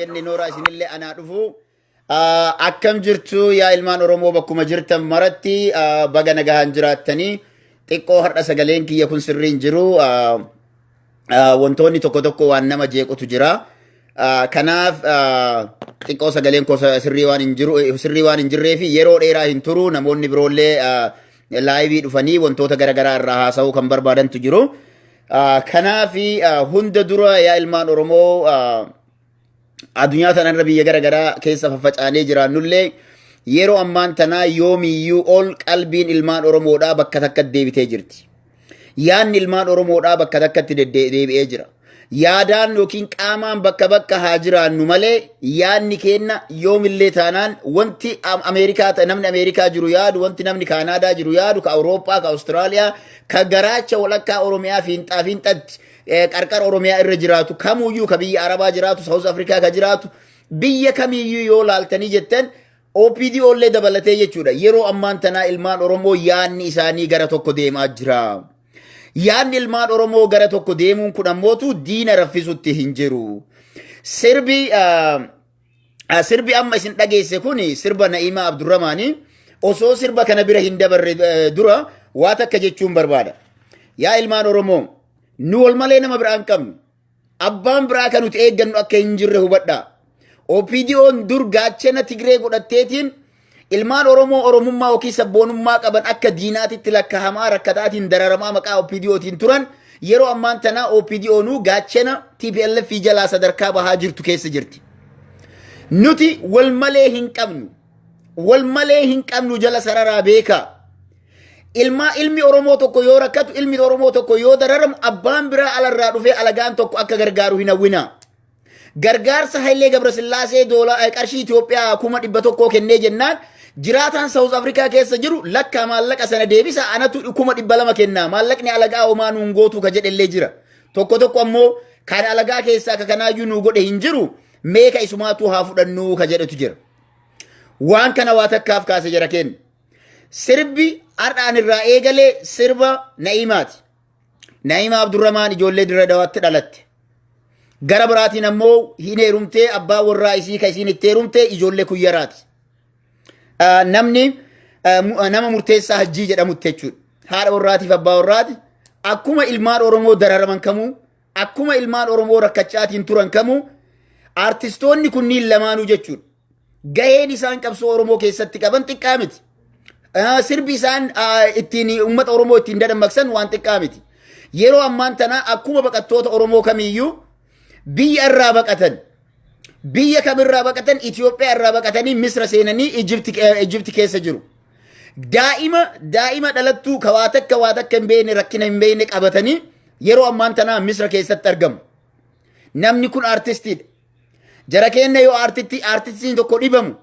jenne noora isinillee anaa dhufu. Akkam jirtu yaa ilmaan Oromoo bakkuma jirtan maratti baga nagahaan jiraattanii xiqqoo har'a sagaleen kiyya kun sirriin jiru. Wantoonni tokko tokko waan nama jeequtu jira. Kanaaf xiqqoo sagaleen koo sirrii waan hin jiru sirrii waan hin jirree fi yeroo dheeraa hin turu namoonni biroollee live dhufanii wantoota garaagaraa irraa haasa'uu kan barbaadantu jiru. Kanaaf hunda dura yaa ilmaan Oromoo addunyaa tanarra biyya garaagaraa keessa faffacaanee jiraannullee yeroo ammaan tanaa yoomiyyuu ol qalbiin ilmaan Oromoodhaa bakka takkatti deebitee jirti. Yaadni ilmaan Oromoodhaa bakka takkatti deebi'ee jira. Yaadaan yookiin qaamaan bakka bakka haa jiraannu malee yaadni keenna yoomillee taanaan wanti Ameerikaa namni Ameerikaa jiru yaadu, wanti namni Kaanaadaa jiru yaadu, ka Awurooppaa, ka Awustiraaliyaa, ka garaacha walakkaa Oromiyaa fiinxaa fiinxatti qarqara Oromiyaa irra jiraatu kamuyyuu ka biyya Arabaa jiraatu, South Africa ka jiraatu, biyya kamiyyuu yoo laaltanii jettan OPDO illee dabalatee jechuudha. Yeroo ammaan tanaa ilmaan Oromoo yaadni isaanii gara tokko deemaa jira. Yaadni ilmaan Oromoo gara tokko deemuun kun ammootu diina raffisutti hin jiru. Sirbi amma isin dhageesse kun sirba Na'imaa Abdurrahmaanii. Osoo sirba kana bira hin dabarre dura waa takka jechuun barbaada. Yaa ilmaan Oromoo, nu wal malee nama biraa hin qabnu. Abbaan biraa kan nuti eeggannu akka hin jirre hubadhaa. OPDO'n dur gaachana Tigree godhatteetiin ilmaan Oromoo Oromummaa yookiin sabboonummaa qaban akka diinaatitti lakkaa'amaa rakkataatiin dararamaa maqaa OPDOtiin turan yeroo ammaan tanaa OPDOnuu gaachana TPLF jalaa sadarkaa bahaa jirtu keessa jirti. Nuti wal malee hin qabnu. Wal malee hin qabnu jala sararaa beekaa. Ilmi Oromoo tokko yoo rakkatu, ilmi Oromoo tokko yoo dararamu abbaan biraa alarraa dhufee alagaan tokko akka gargaaru hin hawwinaa. Gargaarsa Hayilee Gabrasillaasee doolaa qarshii Itoophiyaa 100,000 kennee jennaan jiraataan South Africa keessa jiru lakkaa maallaqa sana deebisa anatu 200,000 kennaa maallaqni alagaa homaa nuun gootu ka jedhellee jira. Tokko tokko ammoo kan alagaa keessaa ka kanaayyuu nuu godhe hin jiru meeka isumaatu haa fudhannuu ka jedhetu jira. Waan kana waa takkaaf kaase jara kenna. Sirbi har'aan irraa eegalee sirba Na'imaati. Na'imaa Abdurrahmaan ijoollee Dirra Dawaatti dhalatte. Gara biraatiin ammoo hin heerumtee abbaa warraa isii ka isiin itti heerumte ijoollee kuyyaraati. Namni nama murteessaa Hajjii jedhamutti jechuudha. Haadha warraatiif abbaa warraati. Akkuma ilmaan Oromoo dararaman kamuu, akkuma ilmaan Oromoo rakkachaatiin turan kamuu, aartistoonni kunniin lamaanuu jechuudha. Gaheen isaan qabsoo Oromoo keessatti qaban xiqqaa miti. Sirbi isaan ittiin uummata Oromoo ittiin dadammaqsan waan xiqqaa miti. Yeroo ammaan tana akkuma baqattoota Oromoo kamiyyuu biyya irraa baqatan biyya kamirraa baqatan Itoophiyaa irraa baqatanii Misra seenanii Ijipti keessa jiru. Daa'ima dhalattuu ka waa takka hin beekne rakkina hin beekne qabatanii yeroo ammaan tanaa Misra keessatti argamu. Namni kun aartistiidha. Jara keenya yoo aartistiin tokko dhibamu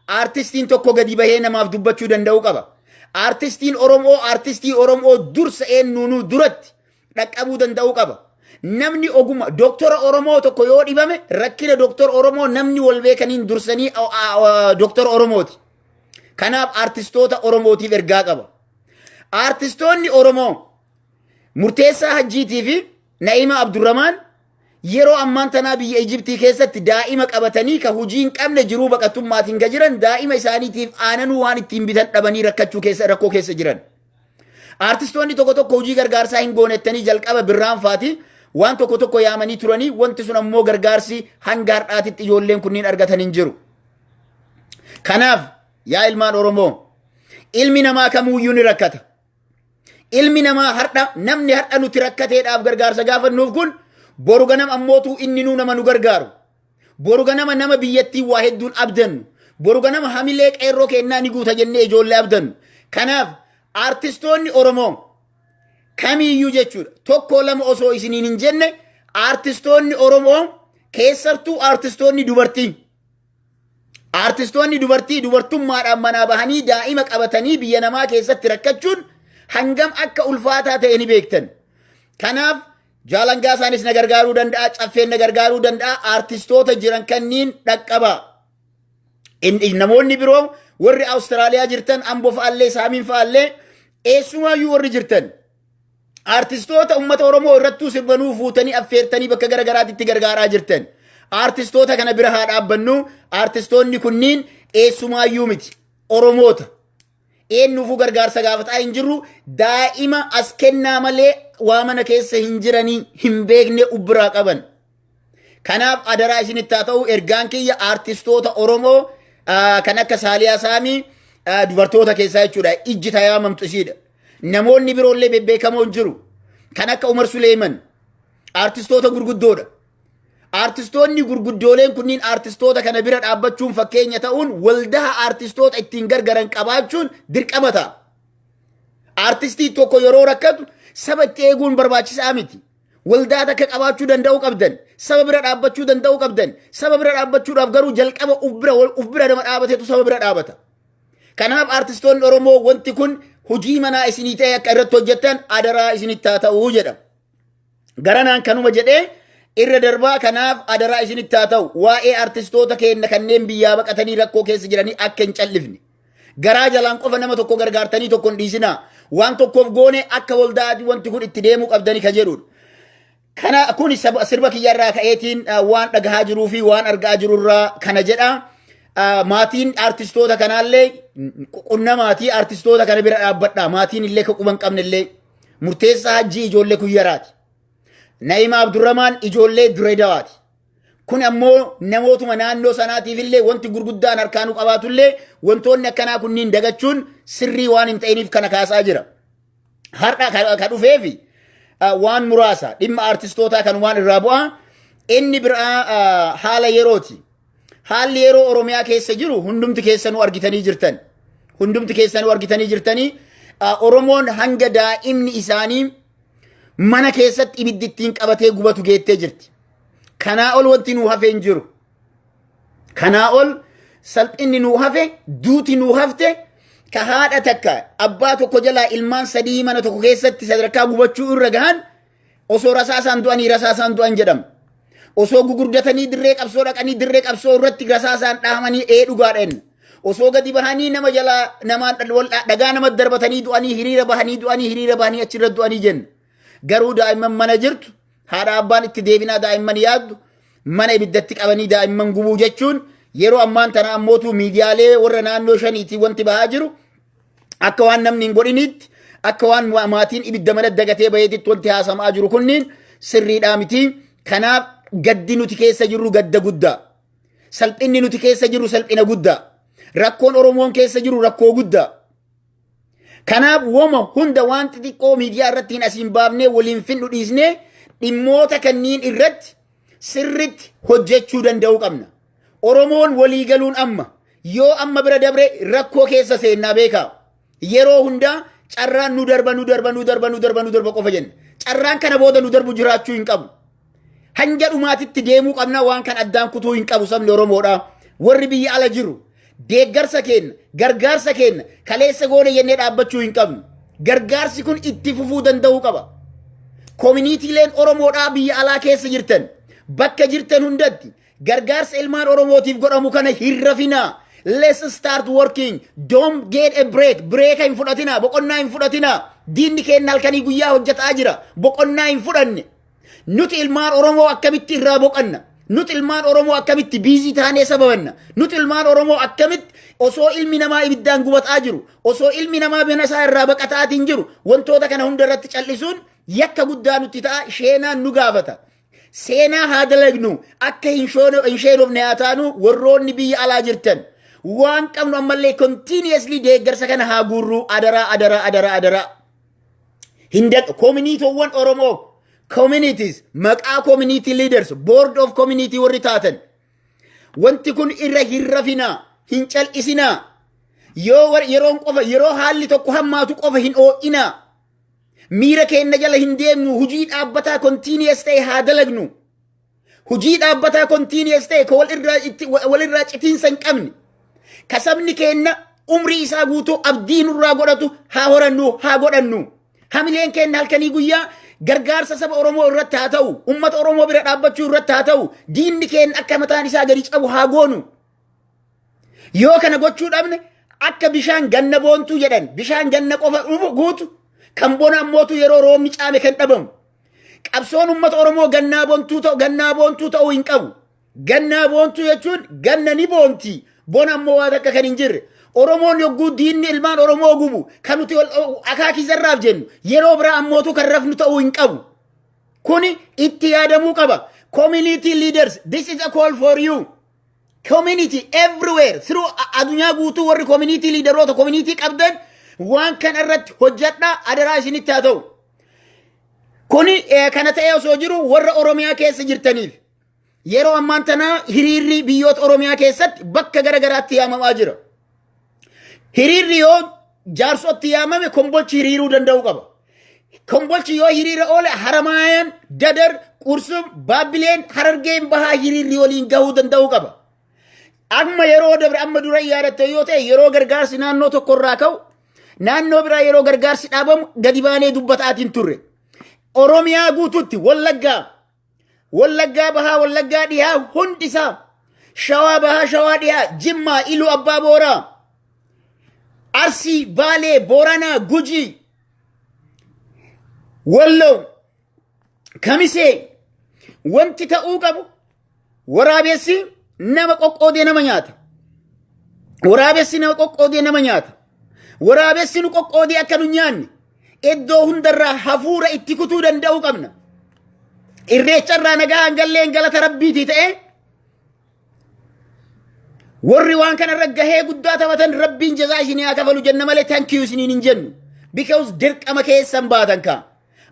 aartistiin tokko gadi bahee namaaf dubbachuu danda'uu qaba. Aartistiin Oromoo aartistii Oromoo dursa eenyuunuu duratti dhaqqabuu danda'uu qaba. Namni ogummaa doktora Oromoo tokko yoo dhibame rakkina doktora Oromoo namni wal beekaniin dursanii doktora Oromooti. Kanaaf aartistoota Oromootiif ergaa qaba. Aartistoonni Oromoo Murteessaa Hajjiitii fi Na'imaa Abdurrahmaan yeroo ammaan tanaa biyya Ijiptii keessatti daa'ima qabatanii ka hojii hin qabne jiruu baqattummaatiin ka jiran daa'ima isaaniitiif aananuu waan ittiin bitan dhabanii rakkachuu keessa rakkoo keessa jiran. Aartistoonni tokko tokko hojii gargaarsaa hin goonettanii jalqaba birraan faati waan tokko tokko yaamanii turanii wanti sun ammoo gargaarsi hanga har'aatitti ijoolleen kunniin argatan hin jiru. Kanaaf yaa ilmaan Oromoo ilmi namaa kamuuyyuu ni rakkata. Ilmi namaa har'a namni har'a nuti rakkateedhaaf gargaarsa gaafannuuf kun boru ganama ammootu inni nuu nama nu gargaaru. Boru ganama nama biyyattii waa hedduun abdannu. Boru ganama hamilee qeerroo kennaa ni guuta jennee ijoollee abdannu. Kanaaf aartistoonni Oromoo kamiiyyuu jechuudha tokko lama osoo isiniin hin jenne aartistoonni Oromoo keessattuu aartistoonni dubartii. Aartistoonni dubartii dubartummaadhaan manaa bahanii daa'ima qabatanii biyya namaa keessatti rakkachuun hangam akka ulfaataa ta'e ni beektan. Kanaaf jaalangaa isaanis na gargaaruu danda'a, caffeen na gargaaruu danda'a, aartistoota jiran kanniin dhaqqabaa. Namoonni biroo warri Awustiraaliyaa jirtan, Amboo fa'aallee, Saamiin fa'aallee, eessumaayyuu warri jirtan. Aartistoota uummata Oromoo irrattuu sirbanuu fuutanii affeertanii bakka gara garaatitti gargaaraa jirtan. Aartistoota kana bira haa dhaabbannu. Aartistoonni kunniin eessumaayyuu miti. Oromoota. Eenyuufuu gargaarsa gaafataa hin jirru. Daa'ima as kennaa malee waa mana keessa hin jiranii hin beekne ubbiraa qaban. Kanaaf adaraa isinitti haa ta'u, ergaan kiyya aartistoota Oromoo kan akka Saaliyaa Saamii, dubartoota keessaa jechuudha. Ijji tayaamamtu isiidha. Namoonni biroollee bebbeekamoon jiru. Kan akka Umar Suleeman aartistoota gurguddoodha. Aartistoonni gurguddooleen kunniin aartistoota kana bira dhaabbachuun, fakkeenya ta'uun, waldaa aartistoota ittiin gargaran qabaachuun dirqama ta'a. Aartistii tokko yeroo rakkatu saba itti eeguun barbaachisaa miti. Waldaa takka qabaachuu danda'uu qabdan. Saba bira dhaabbachuu danda'uu qabdan. Saba bira dhaabbachuudhaaf garuu jalqaba uf bira nama dhaabateetu saba bira dhaabata. Kanaaf aartistoonni Oromoo, wanti kun hojii manaa isinii ta'e akka irratti hojjettan adaraa isinitti haa ta'uu jedha. Garanaan kanuma jedhee irra darbaa. Kanaaf adaraa isinitti haa ta'u, waa'ee aartistoota keenya kanneen biyyaa baqatanii rakkoo keessa jiranii akka hin callifne. Garaa jalaan qofa nama tokko gargaartanii tokko hin dhiisinaa. Waan tokkoof goone akka waldaati wanti kun itti deemuu qabdanii ka jedhudha. Kana kun sirba kiyyarraa ka'eetiin waan dhagahaa jiruu fi waan argaa jirurraa kana jedha. Maatiin aartistoota kanaallee qunna maatii aartistoota kana bira dhaabbadha. Maatiin illee ka quban qabne illee, Murteessaa Hajjii ijoollee Kuyyaraati. Na'imaa Abdurramaan ijoollee Direedawaati. Kun ammoo namootuma naannoo sanaatiif illee wanti gurguddaan harkaanuu qabaatullee, wantoonni akkanaa kunniin dagachuun sirrii waan hin ta'iniif kana kaasaa jira. Har'a ka dhufeefi waan muraasa dhimma aartistootaa kan waan irraa bu'aa. Inni biraa haala yerooti. Haalli yeroo Oromiyaa keessa jiru hundumti keessanuu argitanii jirtan. Hundumti keessanuu argitanii jirtanii, Oromoon hanga daa'imni isaanii mana keessatti ibiddi ittiin qabatee gubatu geettee jirti. Kanaa ol wanti nuu hafe hin jiru. Kanaa ol salphinni nuu hafe, duuti nuu hafte, ka haadha takka abbaa tokko jalaa ilmaan sadii mana tokko keessatti sadarkaa gubachuu irra gahan, osoo rasaasaan du'anii rasaasaan du'an jedhama. Osoo gugurdatanii dirree qabsoo dhaqanii dirree qabsoo irratti rasaasaan dhahamanii ee dhugaadha jenna. Osoo gadi bahanii nama jalaa namaan dhagaa nama darbatanii du'anii, hiriira bahanii du'anii, hiriira bahanii achirra du'anii jenna. Garuu daa'imman mana jirtu, haadha abbaan itti deebinaa daa'imman yaaddu, mana ibiddatti qabanii daa'imman gubuu jechuun, yeroo ammaan tana ammootu miidiyaalee warra naannoo shaniitii wanti bahaa jiru akka waan namni hin godhinitti, akka waan maatiin ibidda mana dagatee baheetitti wanti haasamaa jiru kunniin sirriidhaa miti. Kanaaf gaddi nuti keessa jirru gadda guddaa. Salphinni nuti keessa jirru salphina guddaa. Rakkoon Oromoon keessa jiru rakkoo guddaa. Kanaaf woma hunda waan xixiqqoo miidiyaa irratti hin asiin baafnee waliin finnu dhiisnee, dhimmoota kanniin irratti sirritti hojjechuu danda'uu qabna. Oromoon walii galuun amma yoo amma bira dabre rakkoo keessa seennaa beekaa. Yeroo hundaa carraan nu darba, nu darba, nu darba, nu darba, nu darba qofa jenna. Carraan kana booda nu darbu jiraachuu hin qabu. Hanga dhumaatitti deemuu qabna, waan kan addaan kutuu hin qabu sabni Oromoodha. Warri biyya ala jiru deeggarsa kenna, gargaarsa kenna, kaleessa goone jennee dhaabbachuu hin qabnu. Gargaarsi kun itti fufuu danda'uu qaba. Koominiitiileen Oromoodhaa biyya alaa keessa jirtan, bakka jirtan hundatti gargaarsa ilmaan Oromootiif godhamu kana hin rafinaa. Let's start working. Don't get a break. Break hin fudhatinaa. Boqonnaa hin fudhatinaa. Diinni keenya halkanii guyyaa hojjetaa jira. Boqonnaa hin fudhanne. Nuti ilmaan Oromoo akkamitti irraa boqanna? Nuti ilmaan Oromoo akkamitti busy taanee sababanna? Nuti ilmaan Oromoo akkamitti osoo ilmi namaa ibiddaan gubataa jiru, osoo ilmi namaa mana isaa irraa baqataatiin jiru, wantoota kana hunda irratti callisuun yakka guddaa nutti ta'a, sheenaan nu gaafata. Seenaa haa dalagnu, akka hin sheenofne haa taanu. Warroonni biyya alaa jirtan, waan qabnu ammallee continuously deeggarsa kana haa guurru, adaraa, adaraa, adaraa, adaraa. Hinda koominiitoowwan Oromoo, communities, maqaa community leaders, board of community warri taatan, wanti kun irra hin rafinaa, hin cal'isinaa. Yoo yeroon qofa, yeroo haalli tokko hammaatu qofa hin oo'inaa. Miira keenya jala hin deemnu, hujii dhaabbataa continuous ta'e haa dalagnu. Hujii dhaabbataa continuous ta'e ka walirraa citiinsa hin qabne. Ka sabni keenya umrii isaa guutuu abdii nurraa godhatu haa horannu, haa godhannu. Hamileen keenya halkanii guyyaa gargaarsa saba Oromoo irratti haa ta'u, ummata Oromoo bira dhaabbachuu irratti haa ta'u, diinni keenya akka mataan isaa gadi cabu haa goonu. Yoo kana gochuu dhabne, akka bishaan ganna boontuu jedhan, bishaan ganna qofa dhufu guutu, kan bona ammootu yeroo roobni caame kan dhabamu. Qabsoon ummata Oromoo gannaa boontuu ta'u, gannaa boontuu ta'uu hin qabu. Gannaa boontuu jechuun ganna ni boonti. Bona ammoo waan akka kan hin jirre. Oromoon yogguu diinni ilmaan Oromoo gubu kan nuti akaakii zarraaf jennu, yeroo biraa ammootu kan rafnu ta'uu hin qabu. Kuni itti yaadamuu qaba. Community leaders, this is a call for you. Community everywhere, through addunyaa guutuu warri community leaderoota community qabdan, waan kana irratti hojjedhaa, adaraa isinitti haa ta'u. Kuni kana ta'ee osoo jiru, warra Oromiyaa keessa jirtaniif, yeroo ammaan tanaa hiriirri biyyoota Oromiyaa keessatti bakka gara garaatti yaamamaa jira. Hiriirri yoo Jaarsootti yaamame, Kombolchi hiriiruu danda'uu qaba. Kombolchi yoo hiriira oole, Haramaayaan, Dadar, Qursum, Baabbileen, Harargeen Bahaa hiriirri waliin gahuu danda'uu qaba. Amma yeroo dabre, amma dura yaadatte yoo ta'e, yeroo gargaarsi naannoo tokkorraa ka'u, naannoo biraa yeroo gargaarsi dhaabamu gadi baanee dubbataatiin turre. Oromiyaa guututti Wallaggaa, Wallaggaa Bahaa, Wallaggaa Dhihaa hundisaa, Shawaa Bahaa, Shawaa Dhihaa, Jimmaa, Iluu Abbaa Booraa, Arsii, Baalee, Booranaa, Gujii, Walloo, Kamisee, wanti ta'uu qabu, waraabessi nama qoqqoodee nama nyaata. Waraabessi nama qoqqoodee nama nyaata. Waraabessi nu qoqqoodee akka nu nyaanne iddoo hundarraa hafuura itti kutuu danda'uu qabna. Irreecharraa nagaa hangalleen galata Rabbiitii ta'e, warri waan kanarra gahee guddaa taphatan Rabbiin jazaa isinii haa kafalu jenna malee thank you isiniin hin jennu. Because dirqama keessan baatan kaa.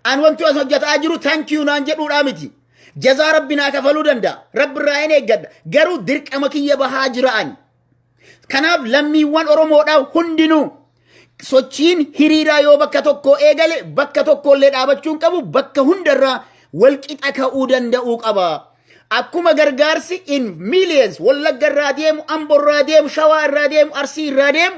An wanti as hojjetaa jiru thank you naan jedhuudhaa miti. Jazaa Rabbi naa kafaluu danda'a. Rabbi irraa hin eeggadha. Garuu dirqama kiyya bahaa jira ani. Kanaaf lammiiwwan Oromoodhaa hundinuu, sochiin hiriiraa yoo bakka tokko eegale, bakka tokkollee dhaabachuun qabu, bakka hundarraa walqixa ka'uu danda'uu qaba. Akkuma gargaarsi in millions Wallagga irraa deemu, Ambo irraa deemu, Shawaa irraa deemu, Arsii irraa deemu,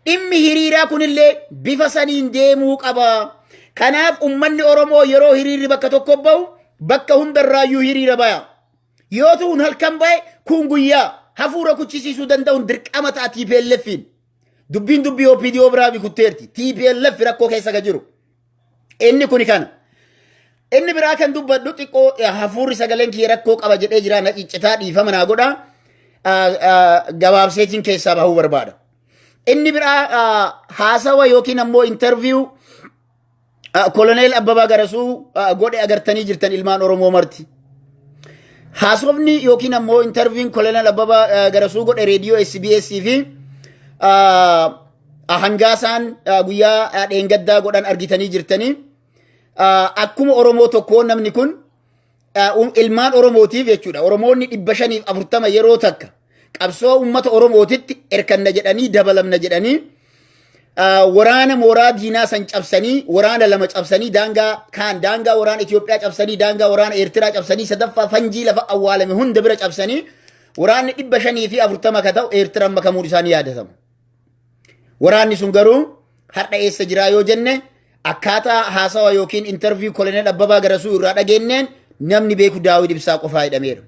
dhimmi hiriiraa kunillee bifa saniin deemuu qaba. Kanaaf ummanni Oromoo yeroo hiriirri bakka tokko bahu, bakka hundarraayyuu hiriira baya. Yoo tuun halkan bahe, kun guyyaa hafuura kuchisiisuu danda'uun dirqama ta'a TPLFiin. Dubbiin dubbii OPDO biraa bikutteerti. TPLF rakkoo keessa ka jiru. Inni kuni kana. Inni biraa kan dubbadhu, xiqqoo hafuurri sagaleen kiyya rakkoo qaba jedhee jira, na ciccitaa, dhiifama naa godha. Gabaabseetiin keessaa bahuu barbaada. Inni biraa haasawa yookiin ammoo interview Koloneel Abbabaa Garasuu godhe agartanii jirtan, ilmaan Oromoo marti. Haasofni yookiin ammoo interviewin Koloneel Abbabaa Garasuu godhe reediyoo SBS fi hangaasaan guyyaa dheengaddaa godhan argitanii jirtanii. Akkuma Oromoo tokkoo namni kun ilmaan Oromootiif jechuudha. Oromoonni 540 yeroo takka qabsoo uummata Oromootitti erkanna jedhanii, dabalamna jedhanii, waraana mooraa diinaa san cabsanii, waraana lama cabsanii, daangaa kaan, daangaa waraana Itoophiyaa cabsanii, daangaa waraana Eertiraa cabsanii, sadaffaa fanjii lafa awwaalame hunda bira cabsanii, waraanni 540 ka ta'u Eertiraan makamuun isaanii yaadatama. Waraanni sun garuu har'a eessa jiraa yoo jenne, akkaataa haasawa yookiin interview Koloneel Abbabaa Garasuu irraa dhageenneen, namni beeku Daawid Ibsaa qofaa jedhameera.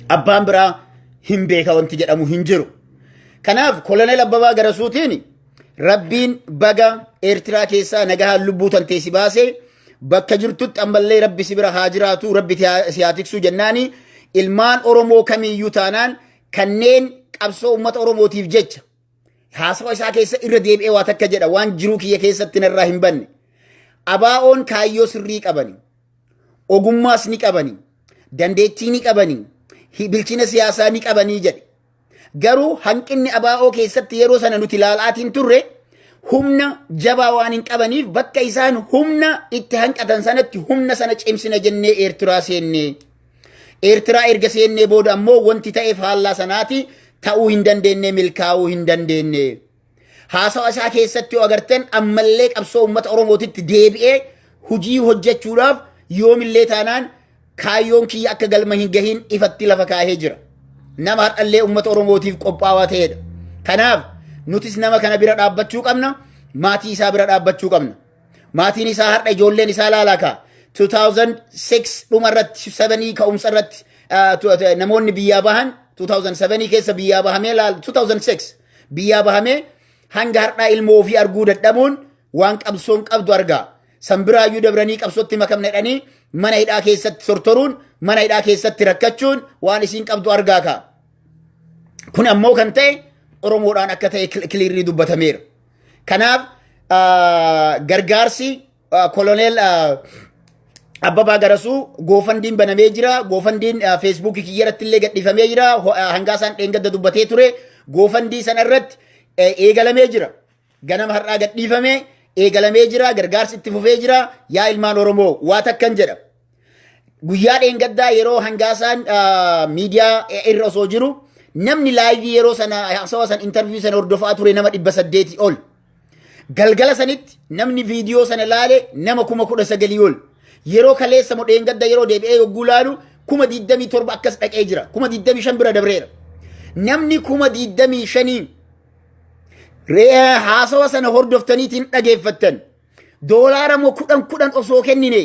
Abbaan biraa hin beeka wanti jedhamu hin jiru. Kanaaf Koloneel Abbabaa Garasuutiin Rabbiin baga Eertiraa keessaa nagahaan lubbuu tantee si baase, bakka jirtutti ammallee Rabbi si bira haa jiraatu, Rabbi si haa tiksuu jennaani. Ilmaan Oromoo kamiiyyuu taanaan, kanneen qabsoo uummata Oromootiif jecha, haasawa isaa keessa irra deebi'ee waa takka jedha, waan jiruu kiyya keessatti narraa hin banne. ABO'n kaayyoo sirrii qabani. Ogummaas ni qabani. Dandeettii ni qabani. Bilchina siyaasaa ni qabanii jedhe. Garuu hanqinni ABO keessatti yeroo sana nuti ilaalaatiin turre, humna jabaa waan hin qabaniif, bakka isaan humna itti hanqatan sanatti humna sana cimsina jennee Eertiraa seenne. Eertiraa erga seennee booda ammoo wanti ta'eef haallaa sanaati ta'uu hin dandeenye, milkaa'uu hin dandeenye. Haasawa isaa keessatti yoo agartan, ammallee qabsoo uummata Oromootitti deebi'ee hojii hojjechuudhaaf yoomillee taanaan kaayyoon kiyya akka galma hin gahin ifatti lafa kaahee jira. Nama har'allee uummata Oromootiif qophaawaa ta'edha. Kanaaf nutis nama kana bira dhaabbachuu qabna. Maatii isaa bira dhaabbachuu qabna. Maatiin isaa har'a, ijoolleen isaa laalaa kaa. 2006 dhuma irratti, 7 ka'umsa irratti namoonni biyyaa bahan, 2007 keessa biyyaa bahamee laal, 2006 biyyaa bahamee hanga har'aa ilmoo ofii arguu dadhabuun waan qabsoon qabdu argaa. San biraayyuu dabranii qabsootti makamne jedhanii mana hidhaa keessatti tortoruun Mana hidhaa keessatti rakkachuun waan isiin qabdu argaa ka'a. Kun ammoo kan ta'e Oromoodhaan akka ta'e clearly dubbatameera. Kanaaf gargaarsi Koloneel Abbabaa Garasuu GoFundMen banamee jira. GoFundMen Facebookii kiyya irratti illee gadhiifamee jira. Hangaasaan dheengadda dubbatee ture. GoFundMe sana irratti eegalamee jira. Ganama har'aa gadhiifamee eegalamee jira. Gargaarsi itti fufee jira. Yaa ilmaan Oromoo, waa takkan jedha. Guyyaa dheengaddaa yeroo Hangaasaan miidiyaa irra osoo jiru, namni live yeroo sana haasawa san, interview sana hordofaa ture nama 800 ol. Galgala sanitti namni viidiyoo sana laale nama 19,000 ol. Yeroo kaleessa moo dheengadda yeroo deebi'ee yogguu laalu 27,000 akkas dhaqee jira. 25,000 bira dabreera. Namni 25,000 haasawa sana hordoftaniitiin dhageeffattan, doolaara moo kudhan kudhan osoo kennine,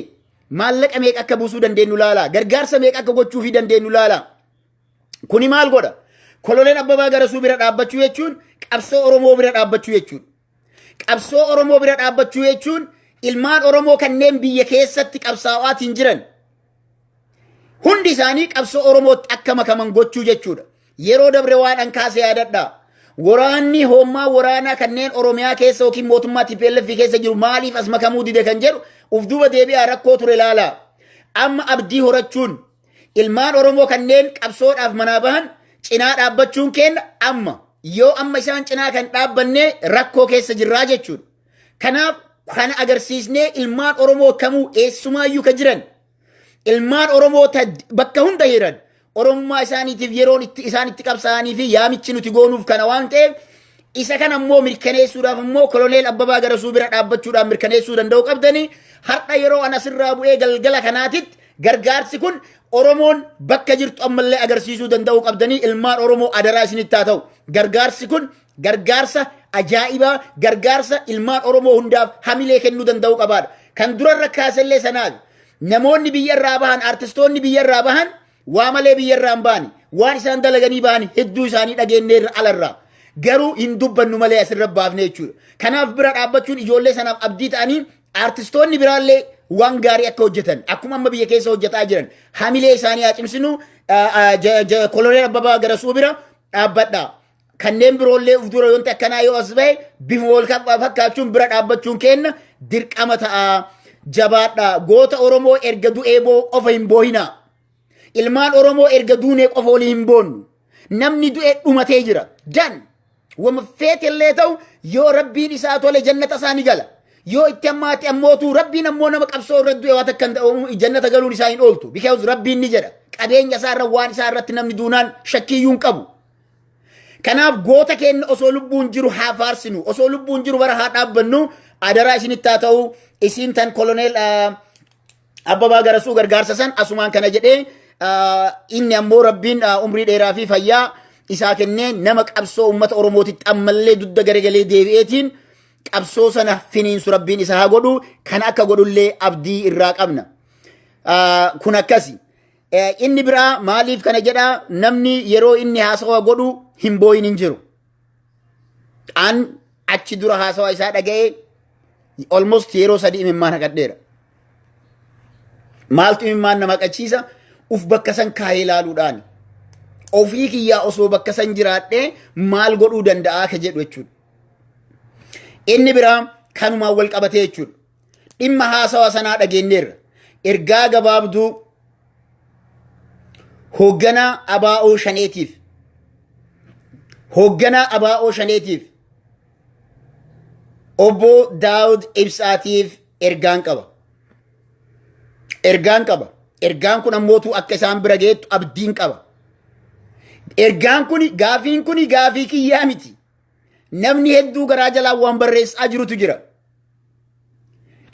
maallaqa meeqa akka buusuu dandeenyu laala. Gargaarsa meeqa akka gochuufii dandeenyu laala. Kuni maal godha? Koloneel Abbabaa Garasuu bira dhaabbachuu jechuun qabsoo Oromoo bira dhaabbachuu jechuudha. Qabsoo Oromoo bira dhaabbachuu jechuun ilmaan Oromoo kanneen biyya keessatti qabsaa'aatiin jiran hundi isaanii qabsoo Oromootti akka makaman gochuu jechuudha. Yeroo dabre waan an kaase yaadadha. Waraanni hoommaa waraanaa kanneen Oromiyaa keessa yookiin mootummaa TPLF keessa jiru maaliif as makamuu dide kan jedhu uf duuba deebi'aa, rakkoo ture ilaala. Amma abdii horachuun ilmaan Oromoo kanneen qabsoodhaaf manaa bahan cinaa dhaabbachuun kenna. Amma yoo amma isaan cinaa kan dhaabbanne rakkoo keessa jirraa jechuudha. Kanaaf kana agarsiisnee ilmaan Oromoo kamuu eessumaayyuu ka jiran, ilmaan Oromoo bakka hunda jiran, Oromummaa isaaniitiif yeroon itti isaan itti qabsaa'anii fi yaamichi nuti goonuuf kana waan ta'eef, isa kana immoo mirkaneessuudhaaf immoo Koloneel Abbabaa Garasuu bira dhaabbachuudhaan mirkaneessuu danda'u qabdanii. Har'a yeroo an asirraa bu'ee galgala kanaatitti gargaarsi kun Oromoon bakka jirtu ammallee agarsiisuu danda'uu qabdanii. Ilmaan Oromoo, adaraa isinitti haa ta'u, gargaarsi kun gargaarsa ajaa'ibaa, gargaarsa ilmaan Oromoo hundaaf hamilee kennuu danda'uu qabaadha. Kan durarra kaasellee sanaaf, namoonni biyya irraa bahan, artistoonni biyya irraa bahan waa malee biyya irraa hin baani. Waan isaan dalaganii bahan hedduu isaanii dhageenyeerra alarraa. Garuu hin dubbannu malee asirra baafne jechuudha. Kanaaf bira dhaabbachuun ijoollee sanaaf abdii ta'anii artistoonni biraallee waan gaarii akka hojjetan, akkuma amma biyya keessa hojjetaa jiran, hamilee isaanii haa cimsinu. Koloneel Abbabaa Garasuu bira dhaabbadha. Kanneen biroollee uf dura yoonti akkanaa yoo as bahe bifa wal fakkaachuun bira dhaabbachuun kenna dirqama ta'a. Jabaadha. Goota Oromoo erga du'ee boo qofa hin boohinaa. Ilmaan Oromoo erga duunee qofa walii hin boonnu. Namni du'e dhumatee jira. Dan wama feetellee ta'u, yoo Rabbiin isaa tole jannata isaa ni gala. Yoo itti ammaatti ammootu, Rabbiin ammoo nama qabsoo irra du'e waan takka jannata galuun isaa hin ooltu. Because Rabbiin ni jedha. Qabeenya isaa irra, waan isaa irratti namni duunaan shakkiiyyuu hin qabu. Kanaaf goota keenya osoo lubbuun jiru haa faarsinu. Osoo lubbuun jiru bara haa dhaabbannu. Adaraa isinitti haa ta'u, isiin tan Koloneel Abbabaa Garasuu gargaarsa san asumaan kana jedhee, inni ammoo Rabbiin umrii dheeraa fi fayyaa isaa kennee nama qabsoo uummata Oromootitti ammallee dugda garagalee deebi'eetiin qabsoo sana finiinsu Rabbiin isa haa godhu. Kan akka godhullee abdii irraa qabna. Kun akkasi. Inni biraa maaliif kana jedhaa? Namni yeroo inni haasawa godhu hin booyin hin jiru. An achi dura haasawa isaa dhaga'ee almost yeroo 3 imimmaan haqadheera. Maaltu imimmaan nama haqachiisa? Uf bakka san kaayee ilaaluudhaan. Ofii kiyyaa osoo bakka san jiraadhee maal godhuu danda'aa ka jedhu jechuudha. Inni biraa kanumaan wal qabatee jechuudha. Dhimma haasawa sanaa dhageenyeerra. Ergaa gabaabduu hoogganaa ABO Shaneetiif, hoogganaa ABO Shaneetiif, obbo Daawud Ibsaatiif ergaan qaba. Ergaan qaba. Ergaan kun ammootu akka isaan bira geettu abdiin qaba. Ergaan kun, gaafiin kun gaafii kiyyaa miti. Namni hedduu garaa jalaan waan barreessaa jirutu jira.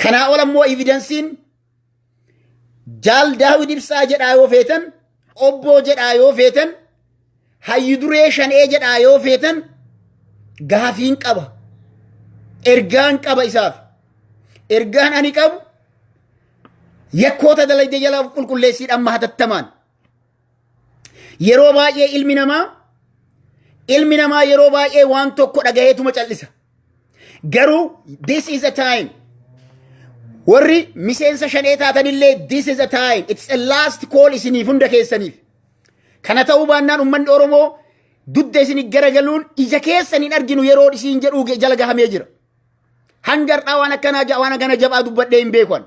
Kanaa ol ammoo evidenceiin Jaal Daawud Ibsaa jedhaa yoo feetan, obboo jedhaa yoo feetan, hayyu duree Shanee jedhaa yoo feetan, gaafiin qaba. Ergaan qaba isaaf. Ergaan ani qabu, yakkoota dalagde jala qulqulleessiidhaan amma hatattamaan. Yeroo baay'ee ilmi namaa yeroo baay'ee waan tokko dhagaheetuma callisa. Garuu this is a time. Warri miseensa Shanee taatanillee, this is a time. It's a last call isiniif, hunda keessaniif. Kana ta'uu baannaan uummanni Oromoo dudda isin garagaluun ija keessan hin arginu yeroo isiin jedhuu jala gahamee jira. Hanga har'aa waan akkanaa, waan akkana jabaa dubbadhee hin beekan.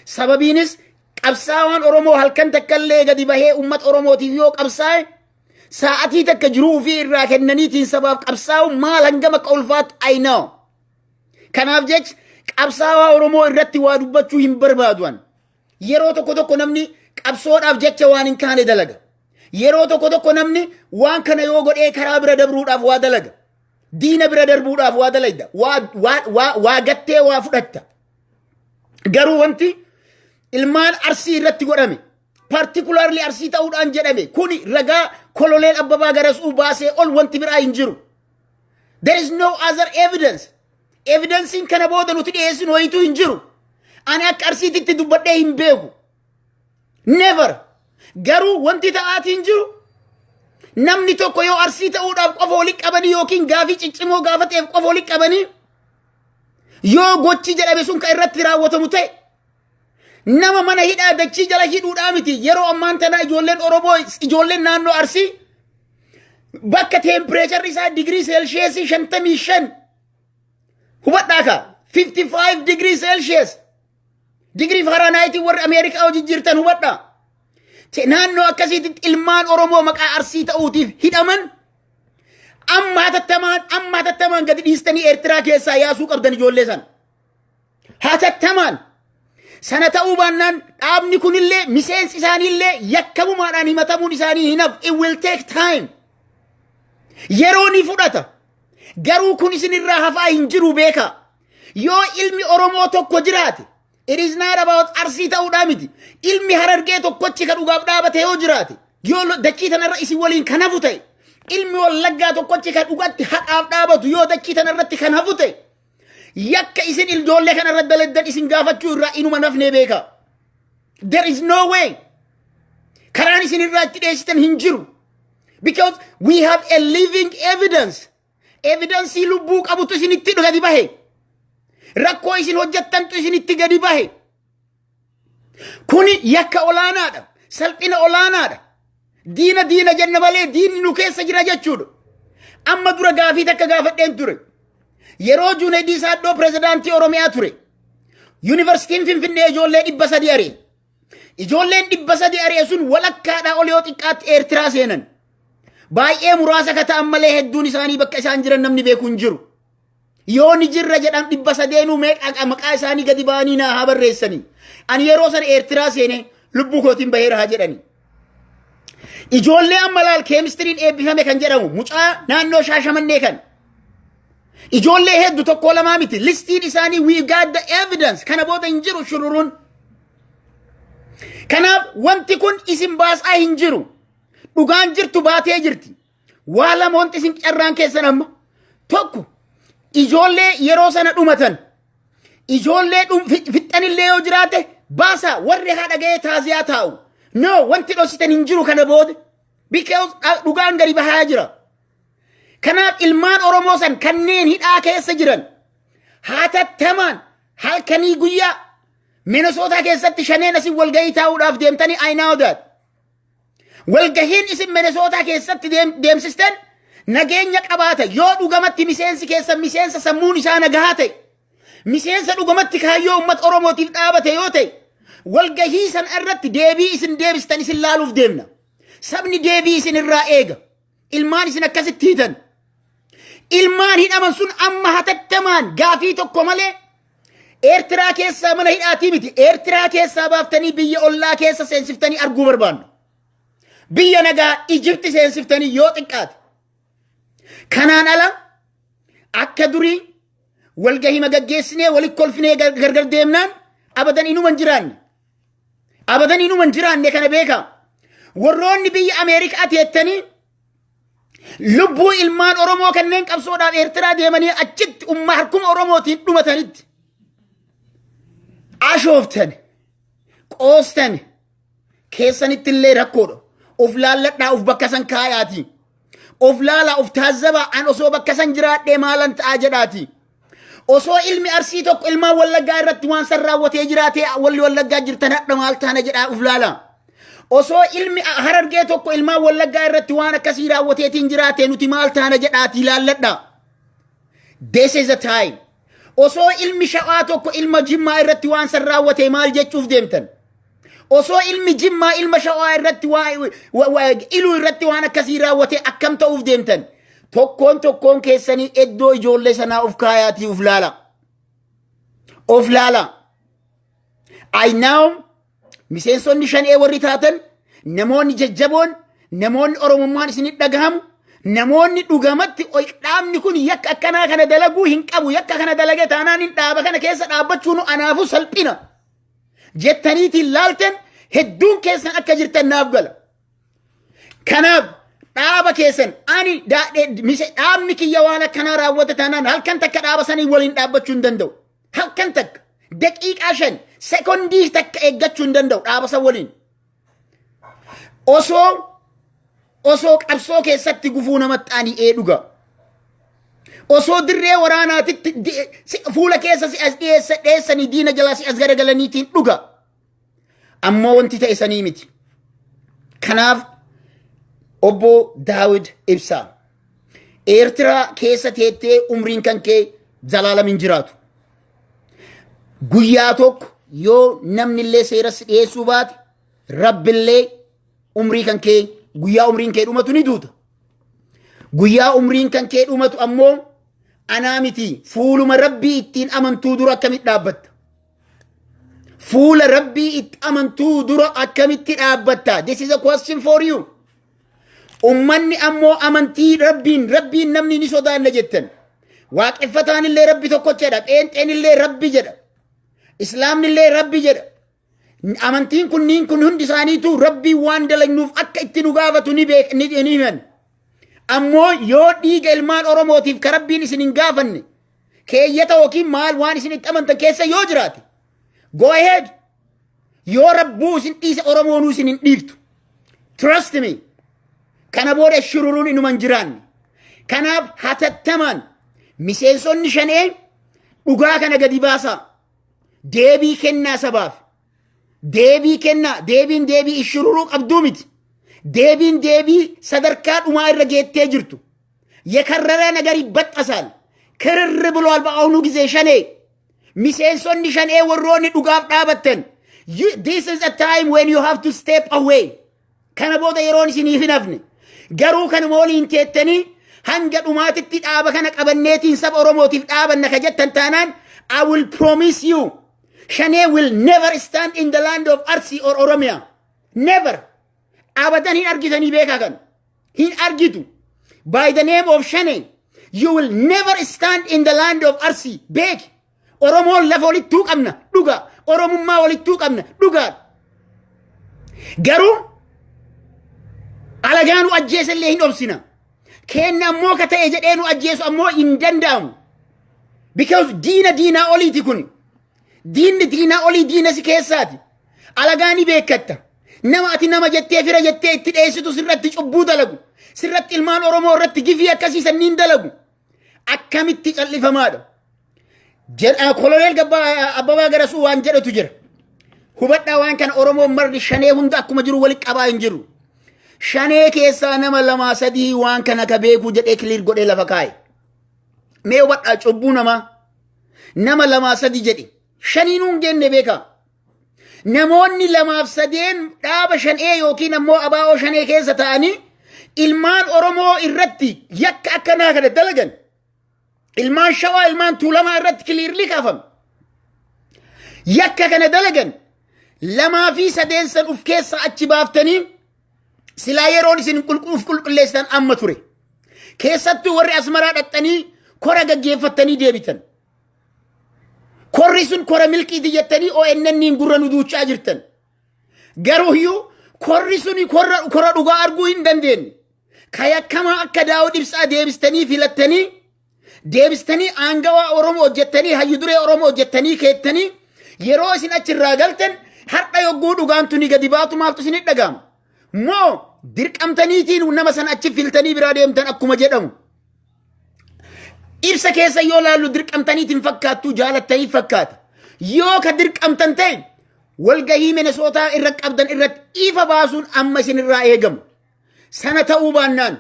Sababiinis qabsaawaan Oromoo halkan takkallee gadi bahee uummata Oromootiif yoo qabsaa'e, sa'atii takka jiruu ofii irraa kennaniitiin sabaaf qabsaa'u maal hangam akka ulfaatu I know. Kanaaf jecha qabsaawaa Oromoo irratti waa dubbachuu hin barbaadu. Yeroo tokko tokko namni qabsoodhaaf jecha waan hin kaane dalaga. Yeroo tokko tokko namni waan kana yoo godhee karaa bira dabruudhaaf waa dalaga. Diina bira darbuudhaaf waa dalagda. Waa gattee waa fudhatta. Garuu wanti ilmaan Arsii irratti godhame, particularly Arsii ta'uudhaan jedhame kuni, ragaa Koloneel Abbabaa Garasuu baasee ol wanti biraa hin jiru. There is no other evidence. Evidensiin kana booda nuti dhiyeessinu wayituu hin jiru. Ani akka Arsiititti dubbadhee hin beeku. Never. Garuu wanti ta'aatiin jiru, namni tokko yoo Arsii ta'uudhaaf qofa walitti qabanii yookiin gaafii ciccimoo gaafateef qofa walitti qabanii yoo gochi jedhame sun kan irratti raawwatamu ta'e, nama mana hidhaa dachii jala hidhuudhaa miti. Yeroo ammaan tana ijoolleen Oromoo, ijoolleen naannoo Arsii bakka temperatureri isaa digirii seelsheesii 55, hubadhaa ka, 55 digirii Celsius, digirii Fahrenheitii warri Ameerikaa hojii jirtan hubadhaa, naannoo akkasiitti ilmaan Oromoo maqaa Arsii ta'uutiif hidhaman amma hatattamaan, amma hatattamaan gadi dhiistanii Eertiraa keessaa yaasuu qabdan ijoollee sana. Hatattamaan. Sana ta'uu baannaan dhaabni kunillee miseensi isaaniillee yakkamumaadhaan himatamuun isaanii hin hafu. It will take time. Yeroo ni fudhata. Garuu kun isinirraa hafaa hin jiru, beeka. Yoo ilmi Oromoo tokko jiraate, it is not about Arsii ta'uudhaa miti. Ilmi Harargee tokkochi ka dhugaaf dhaabate yoo jiraate, yoo dachii tanarra isin waliin kan hafu ta'e, ilmi Wallaggaa tokkochi kan dhugatti haqaaf dhaabatu yoo dachii tanarratti kan hafu ta'e, yakka isin ijoollee kanarra daladdan isin gaafachuu irraa inuma nafnee beeka. There is no way. Karaan isin irraa itti dheessitan hin jiru. Because we have a living evidence. Evidensii lubbuu qabutu isinitti gadi bahe. Rakkoo isin hojjettantu isinitti gadi bahe. Kuni yakka olaanaadha. Salphina olaanaadha. Diina diina jenna malee diinni nu keessa jira jechuudha. Amma dura gaafii takka gaafadheen ture. Yeroo Junaydii Saaddoo pirezidaantii Oromiyaa ture, Yuunivarsiitiin Finfinnee ijoollee 300 ari'e. Ijoolleen 300 ari'e sun walakkaadhaa ol yoo xiqqaatti Eertiraa seenan. Baay'ee muraasa ka ta'an malee hedduun isaanii bakka isaan jiran namni beeku hin jiru. Yoo ni jirra jedhan, 300nuu meeqa maqaa isaanii gadi ba'anii naa haa barreessanii. Ani yeroo sana Eertiraa seene, lubbuu kootiin baheera haa jedhani. Ijoollee amma laal keemistiriin eebbifame kan jedhamu mucaa naannoo Shaashamannee kan. Ijoollee hedduu, tokko lamaa miti. Listiin isaanii, we got the evidence. Kana booda hin jiru shururuun. Kanaaf wanti kun isin baasaa hin jiru. Dhugaan jirtu baatee jirti. Waa lama wanti isin carraan keessan amma. Tokko, ijoollee yeroo sana dhumatan. Ijoollee fixxanillee yoo jiraate baasaa, warri haadha ga'ee taaziyaa taa'u. No, wanti dhositan hin jiru kana booda. Because dhugaan gadi bahaa jira. Kanaaf ilmaan Oromoo san kanneen hidhaa keessa jiran hatattamaan halkanii guyyaa Minnesota keessatti Shaneen asin walgahii taa'uudhaaf deemtanii, I know that. Walgahiin isin Minnesota keessatti deemsistan nageenya qabaata yoo dhugamatti miseensi keessa miseensa sammuun isaa nagahaa ta'e, miseensa dhugamatti kaayyoo uummata Oromootiif dhaabate yoo ta'e, walgahii san irratti deebii isin deebistan isin laaluuf deemna. Sabni deebii isin irraa eega. Ilmaan isin akkasitti hiitan. Ilmaan hidhaman sun amma hatattamaan gaafii tokko malee Eertiraa keessaa mana hidhaatii miti. Eertiraa keessaa baaftanii biyya ollaa keessa seensiftanii arguu barbaannu. Biyya nagaa Ijipti seensiftanii yoo xiqqaate. Kanaan ala akka durii walgahii gaggeessinee walitti kolfinee gargar deemnaan abadan inuma hin jiraanne. Abadan inuma hin jiraanne, kana beekaa. Warroonni biyya Ameerikaa teettanii lubbuu ilmaan Oromoo kanneen qabsoodhaaf Eertiraa deemanii achitti umma harkuma Oromootiin dhumatanitti ashooftan, qoostan, keessanitti illee rakkoodha. Of laalladhaa, of bakka san kaayaati. Of laalaa, of taazzabaa, an osoo bakka san jiraadhee maalan ta'aa jedhaati. Osoo ilmi Arsii tokko ilmaan Wallaggaa irratti waan san raawwatee jiraatee, walli Wallaggaa jirtan hadha maal taana jedhaa uf laala. Osoo ilmi Harargee tokko ilmaan Wallaggaa irratti waan akkasii raawwateetiin jiraate, nuti maal taana jedhaatii laalladha. This is the time. Osoo ilmi Shawaa tokko ilma Jimmaa irratti waan san raawwatee, maal jechuuf deemtan? Osoo ilmi Jimmaa ilma Shawaa irratti, Iluu irratti waan akkasii raawwatee, akkam ta'uuf deemtan? Tokkoon tokkoon keessanii iddoo ijoollee sanaa of kaayaatii uf laala. Of laala. I know, miseensonni Shanee warri taatan, namoonni jajjaboon, namoonni Oromummaan isinit dhagahamu, namoonni dhugamatti dhaabni kun yakka akkanaa kana dalaguu hin qabu, yakka kana dalage taanaan hin dhaaba kana keessa dhaabbachuun anaafu salphina jettaniitiin laaltan, hedduun keessan akka jirtan naaf gala. Kanaaf dhaaba keessan ani dhaabni kiyya waan akkanaa raawwate taanaan, halkan takka dhaaba sanii waliin dhaabbachuu hin danda'u. Halkan takka, daqiiqaa 5, sekondii takka eeggachuu hin danda'u dhaaba san waliin. Osoo qabsoo keessatti gufuu namatti ani ee dhuga. Osoo dirree waraanaatitti fuula keessa si as dhiyeessa dheessanii diina jalaa si as garagalaniitiin dhuga. Ammoo wanti ta'e sanii miti. Kanaaf obbo Daawid Ibsaa, Eertiraa keessa teettee umriin kan kee zalaalam hin jiraatu. Guyyaa tokko yoo namni illee seera si dhiyeessuu baate, Rabbillee umrii kan kee, guyyaa umriin kee dhumatu ni duuta. Guyyaa umriin kan kee dhumatu ammoo anaa miti, fuuluma Rabbii ittiin amantuu dura akkamitti dhaabbatta? Fuula Rabbii itti amantuu dura akkamitti dhaabbatta? This is a question for you. Ummanni ammoo amantii Rabbiin namni ni sodaanna jettan. Waaqeffataan illee Rabbi tokkochadha. Pheenxeen illee Rabbi jedha. Islaamni illee Rabbi jedha. Amantiin kunniin kun hundi isaaniitu Rabbii waan dalagnuuf akka itti nu gaafatu ni beek, ni himan. Ammoo yoo dhiiga ilmaan Oromootiif ka Rabbiin isin hin gaafanne keeyyata yookiin maal waan isin itti amantan keessa yoo jiraate, go ahead. Yoo Rabbuu isin dhiise, Oromoonuu isin hin dhiiftu. Trust me. Kana booda shururuun inuma hin jiraanne. Kanaaf hatattamaan miseensonni Shanee dhugaa kana gadi baasaa. Deebii kennaa sabaaf. Deebii kennaa. Deebiin deebii shururuu qabduu miti. Deebiin deebii sadarkaa dhumaa irra geettee jirtu. የከረረ ነገር ይበጠሳል። ክርር ብሏል። በአሁኑ ጊዜ ሸኔ፣ miseensonni Shanee, warroonni dhugaaf dhaabattan, this is a time when you have to step away. Kana booda yeroon isiniif hin hafne. Garuu kanuma waliin teettanii hanga dhumaatitti dhaaba kana qabanneetiin saba Oromootiif dhaabanna ka jettan taanaan, I will promise you, Shanee will never stand in the land of Arsi or Oromia. Never. Abadan hin argitanii beekaa kan. Hin argitu. By the name of Shane, you will never stand in the land of Arsi. Beeki. Oromoon lafa walittuu qabna dhuga. Oromummaa walittuu qabna dhugaa. Garuu alagaa nu ajjeesa illee hin obsina. Keenna ammoo ka ta'e jedhee nu ajjeesu ammoo hin danda'amu. Because diina diinaa oliiti kun. Diinni diinaa olii diina si keessaati. Alagaa ni beekatta. Nama ati nama jettee, fira jettee itti dheessitu sirratti cubbuu dalagu. Sirratti, ilmaan Oromoo irratti gifii akkasii sanniin dalagu. Akkamitti callifamaadha? Koloneel Abbabaa Garasuu waan jedhetu jira. Hubadhaa waan kana, Oromoon marri Shanee hunda akkuma jiru walitti qabaa hin jiru. Shanee keessaa nama lamaa sadii waan kana ka beekuu jedhee clear godhee lafa kaa'e. Mee hubadhaa cubbuu namaa. Nama lamaa sadii jedhe. Shaniinuu hin geenne beekaa. Namoonni lamaaf sadeen dhaaba Shanee yookiin ammoo abaa'oo Shanee keessa ta'anii ilmaan Oromoo irratti yakka akkanaa kana dalagan. Ilmaan Shawaa, ilmaan Tuulamaa irratti clearly kaafame. Yakka kana dalagan lamaa fi sadeen san uf keessa achi baaftanii silaa yeroon isin uf qulqulleessitan amma ture. Keessattuu warri Asmaraa dhaqxanii kora gaggeeffattanii deebitan. Korri sun kora milqiiti jettanii ONN gurra nu duuchaa jirtan. Garuu iyyuu korri suni kora dhugaa arguu hin dandeenye. Ka yakkamaa akka Daawud Ibsaa deebistanii filattanii, deebistanii aangawaa Oromoo hojjettanii, hayyu duree Oromoo hojjettanii keettanii, yeroo isin achirraa galtan, har'a yogguu dhugaan tuni gadi baatu maaltu isinit dhaga'ama? Moo dirqamtaniitiin nama sana achi filtanii biraa deemtan akkuma jedhamu. Ibsa keessa yoo laallu dirqamtaniitiin fakkaattuu jaalattanii fakkaata. Yoo ka dirqamtan ta'e, walgahii Minesootaa irra qabdan irratti ifa baasuun amma isinirraa eegamu. Sana ta'uu baannaan,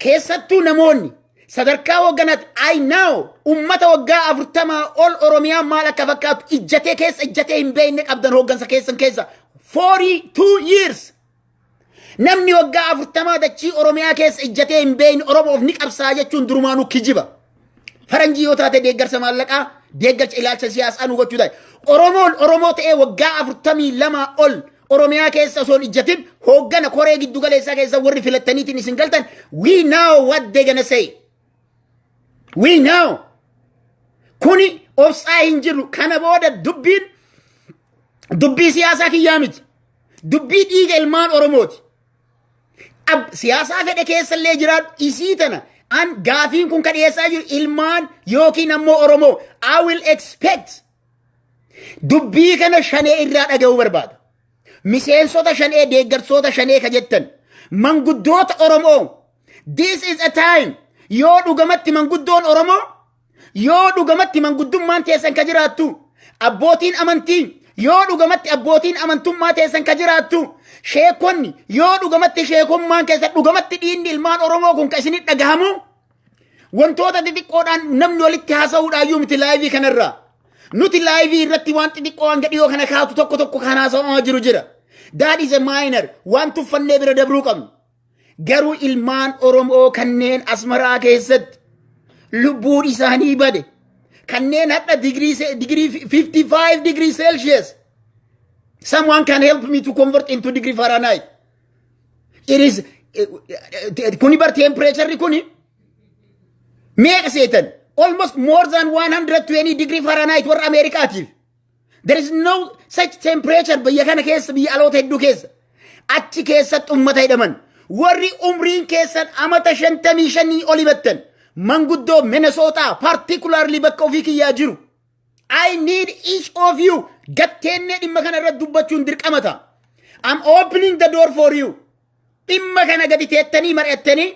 keessattuu namoonni sadarkaa hoogganaatti, I know, ummata waggaa 40 ol Oromiyaa maal akka fakkaatu ijjatee keessa ijjatee hin beekne qabdan hooggansa keessan keessa 42 years. Namni waggaa 40 dachii Oromiyaa keessa ijjatee hin beekne Oromoof ni qabsaa jechuun durumaanuu kijiba. Faranjii yoo taate deeggarsa maallaqaa, deeggarsa ilaalcha siyaasaa nu gochuu taate. Oromoon Oromoo ta'ee waggaa 42 ol Oromiyaa keessa osoo hin ijjatin hooggana koree giddu galeessaa keessa warri filattaniitiin isin galtan, we know what they gonna say. We know. Kuni obsaa hin jiru. Kana booda dubbiin dubbii siyaasaa kiyyaa miti. Dubbii dhiiga ilmaan Oromooti. Siyaasaa fedhe keessallee jiraadhu, isii tana an gaafiin kun ka dhiyeessaa jiru ilmaan yookiin ammoo Oromoo. I will expect dubbii kana Shanee irraa dhaga'uu barbaada. Miseensota Shanee, deeggarsoota Shanee ka jettan, manguddoota Oromoo, this is a time. Yoo dhugamatti manguddoon Oromoo, yoo dhugamatti manguddummaan teessan ka jiraattu, abbootiin amantii, yoo dhugamatti abbootiin amantummaa teessan ka jiraattu, sheekonni, yoo dhugamatti sheekummaan keessa dhugamatti dhiinni ilmaan Oromoo kun ka isinit dhagahamu, wantoota xixiqqoodhaan namni walitti haasa'uudhaayyuu miti live kanarraa. Nuti live irratti waan xixiqqoo hanga dhiyoo kana kaatu tokko tokko kan haasa'amaa jiru jira. That is a minor, waan tuffannee bira dabruu qabnu. Garuu ilmaan Oromoo kanneen Asmaraa keessatti lubbuun isaanii bade, kanneen hadha digirii 55 degree Celsius, someone can help me to convert into degree Fahrenheit. It is kuni bar temperature kuni meeqa seetan? Almost more than 120 degree Fahrenheit warra Ameerikaatiif. There is no such temperature biyya kana keessa, biyya aloota hedduu keessa. Achi keessatti ummata hidhaman, warri umriin keessan amata 55 oli battan, manguddoo Minnesota, particularly bakka ofii kiyyaa jiru, I need each of you gatteennee dhimma kana irratti dubbachuun dirqamata. I'm opening the door for you. Dhimma kana gadi teettanii mari'attanii,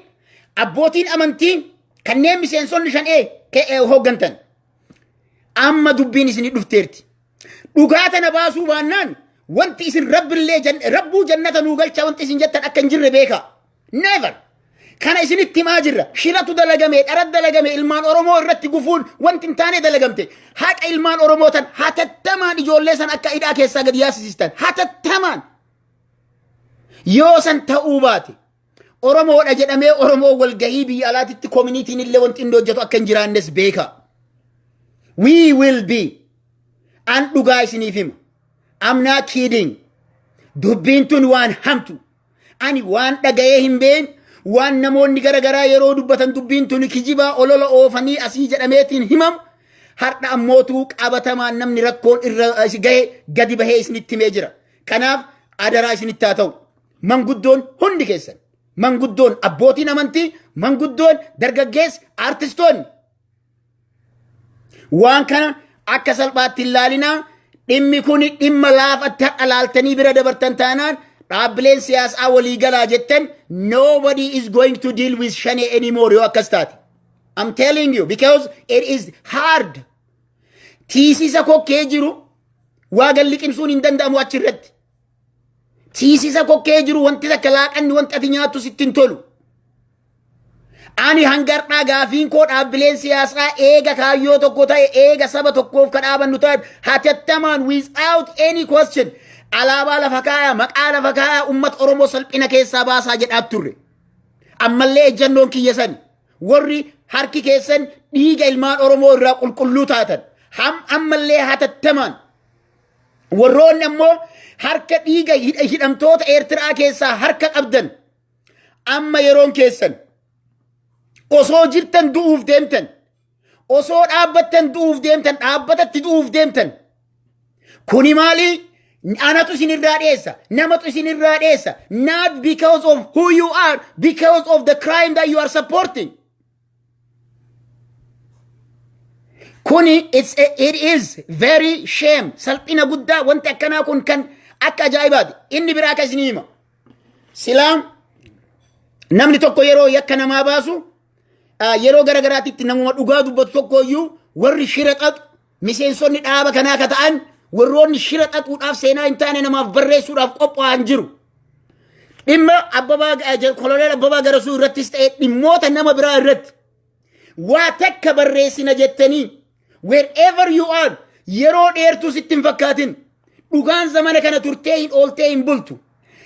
abbootiin amantii kanneen miseensonni Shanee hooggantan, amma dubbiin isinii dhufteerti. Dhugaa tana baasuu baannaan wanti isin rabbillee rabbuu jannata nuu galcha wanti isin jettan akka hin jirre beeka. Never. Kana isinitti himaa jirra. Shiratu dalagame, dhara dalagame, ilmaan Oromoo irratti gufuun wanti hin taane dalagamte. Haqa ilmaan Oromoo tan hatattamaan ijoollee san akka hidhaa keessaa gadi yaasisistan. Hatattamaan. Yoo san ta'uu baate, Oromoodha jedhamee Oromoo walgahii biyya alaatitti communityn illee wanti inni hojjetu akka hin jiraannes beeka. We will be. An dhugaa isiniif hima. I'm not kidding. Dubbiin tun waan hamtu. Ani waan dhaga'ee hin been, waan namoonni garaagaraa yeroo dubbatan dubbiin tun kijibaa olola oofanii asii jedhameetiin himamu. Har'a ammootuu qabatamaan namni rakkoon irra gahe gadi bahee isinitti himee jira. Kanaaf adaraa isinitti haa ta'u. Manguddoon hundi keessan, manguddoon abbootiin amantii, manguddoon dargaggeessi, aartistoonni, waan kana akka salphaatti hin laalinaa. Dhimmi kun dhimma laafatti hadha laaltanii bira dabartan taanaan, dhaabbileen siyaasaa waliigalaa jettan, nobody is going to deal with Shanee anymore yoo akkas taate. I'm telling you, because it is hard. Tiisisa kokkee jiru waa galliqimsuun hin danda'amu achirratti. Tiisisa kokkee jiru wanti takka laaqanni wanti ati nyaattu sitti hin tolu. Ani hangar'aa gaafiin koo, dhaabbileen siyaasaa eega kaayyoo tokko ta'e, eega saba tokkoof ka dhaabannu ta'e, hatattamaan without any question alaabaa lafa kaayaa, maqaa lafa kaayaa, uummata Oromoo salphina keessaa baasaa jedhaa turre. Ammallee ejjannoon kiyya sani. Warri harki keessan dhiiga ilmaan Oromoo irraa qulqulluu taatan ammallee hatattamaan, warroonni ammoo harka dhiiga hidhamtoota Eertiraa keessaa harka qabdan, amma yeroon keessan. Osoo jirtan du'uuf deemtan, osoo dhaabbattan du'uuf deemtan, dhaabbatatti du'uuf deemtan. Kuni maali? Anatu isinirraa dheessa, namatu isinirraa dheessa. Not because of who you are, because of the crime that you are supporting. Kuni it is very shame, salphina guddaa. Wanti akkanaa kun kan akka ajaa'ibaati. Inni biraa akka isinii hima, silaa namni tokko yeroo yakka namaa baasu Yeroo gara garaatitti namuma dhugaa dubbatu tokkoyyuu warri shira xaxu, miseensonni dhaaba kanaa ka ta'an, warroonni shira xaxuudhaaf seenaa hin taane namaaf barreessuudhaaf qophaa'an jiru. Dhimma Abbabaa, Koloneel Abbabaa Garasuu irrattis ta'e dhimmoota nama biraa irratti waa takka barreessina jettanii, wherever you are, yeroo dheertuu sitti hin fakkaatin. Dhugaan zamana kana turtee hin ooltee hin bultu.